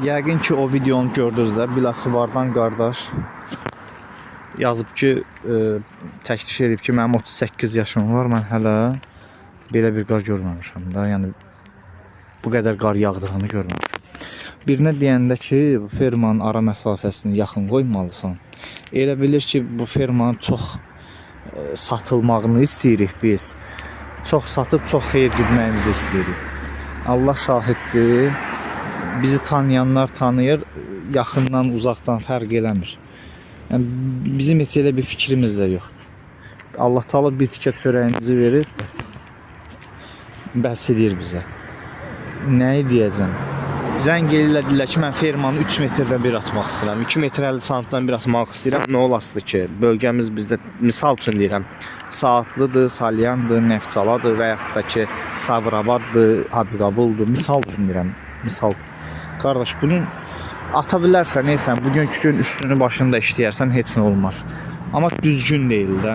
Yəqin ki, o videonu gördünüz də. Biləsuvardan qardaş yazıb ki, çəkiliş edib ki, mənim 38 yaşım var, mən hələ belə bir qar görməmişəm də. Yəni bu qədər qar yağdığını görməmişəm. Birinə deyəndə ki, bu fermanın ara məsafəsini yaxın qoymalısan. Elə bilir ki, bu fermanın çox satılmağını istəyirik biz. Çox satıb çox xeyir güdməyimizi istəyirik. Allah şahiddir. Bizi tanıyanlar tanıyır, yaxından, uzaqdan fərq eləmir. Yəni bizim heç elə bir fikrimiz də yox. Allah Taala bir tikə çörəyimizi verir, bəs edir bizə. Nəyi deyəcəm? Zəng eləyirlər, deyirlər ki, mən fermanı 3 metrdən bir atmaq istəyirəm. 2 metr 50 santdan bir atmaq istəyirəm. Nə olasıdır ki, bölgəmiz bizdə misal üçün deyirəm, Saatlıdır, Salyandır, Neftçaladır və yaxud da ki, Sabirabaddır, Hacıqabuldur. Misal üçün deyirəm, misal üçün. Qardaş, bunun ata bilərsən, neysən, bugünkü gün üstünü başında işləyərsən, heç nə olmaz. Amma düzgün deyil də.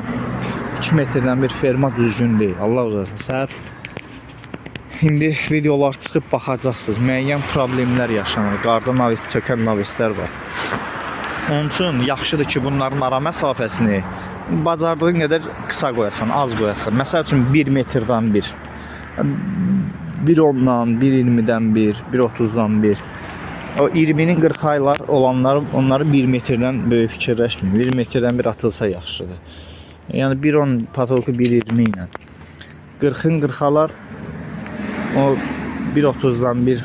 2 metrdən bir ferma düzgün deyil. Allah uzasın. Səhər İndi videolar çıxıb baxacaqsınız. Müəyyən problemlər yaşanır. Qarda navis çökən navislər var. Onun üçün yaxşıdır ki, bunların ara məsafəsini bacardığın qədər qısa qoyasan, az qoyasan. Məsəl üçün 1 metrdən bir. 1.10-dan, 1.20-dən 1, 1.30-dan 1. O 20-nin 40 aylar olanları onları 1 metrdən böyük fikirləşməyin. 1 metrdən bir atılsa yaxşıdır. Yəni 1.10 patolku 1.20 ilə. 40-ın 40-alar o 1.30-dan 1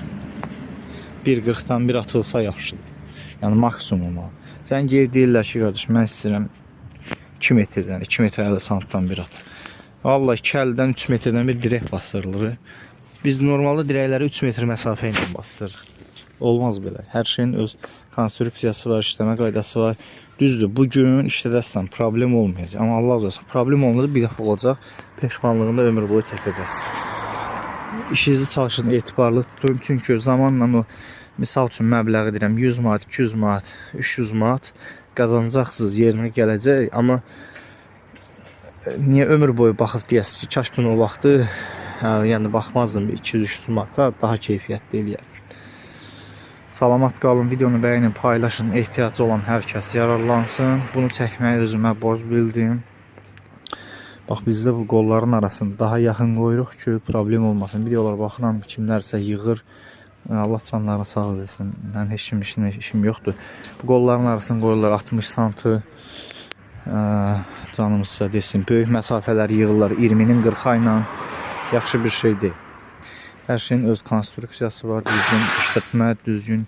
1.40-dan bir atılsa yaxşıdır. Yəni maksimum o. Sən geri deyirlər ki, qardaş, mən istəyirəm 2 metrdən, 2 metr 50 santdan bir at. Vallahi 2 əldən 3 metrdən bir dirək bastırılır. Biz normalda dirəkləri 3 metr məsafə ilə bastırırıq. Olmaz belə. Hər şeyin öz konstruksiyası var, işləmə qaydası var. Düzdür, bu gün işlədərsən, problem olmayacaq. Amma Allah olsun, problem olmadı, bir dəfə olacaq. Peşmanlığını da ömür boyu çəkəcəksiniz. İşinizi çalışın, etibarlı tutun. Çünki zamanla o misal üçün məbləği deyirəm 100 manat, 200 manat, 300 manat qazanacaqsınız, yerinə gələcək. Amma niyə ömür boyu baxıb deyəsiniz ki, kaş bunu o vaxtı hə, yəni baxmazdım 200-300 manata daha keyfiyyətli eləyərdim. Salamat qalın, videonu bəyənin, paylaşın, ehtiyacı olan hər kəs yararlansın. Bunu çəkməyi özümə borc bildim. Bax bizdə bu qolların arasını daha yaxın qoyuruq ki, problem olmasın. Videolar baxıram, kimlərsə yığır. Allah canlarını sağ eləsin. Mən heç kimin işinə işim yoxdur. Bu qolların arasını qoyurlar 60 santı. Canımız sizə desin. Böyük məsafələr yığırlar 20-nin 40 ilə. Yaxşı bir şey deyil. Hər şeyin öz konstruksiyası var, düzgün işlətmə, düzgün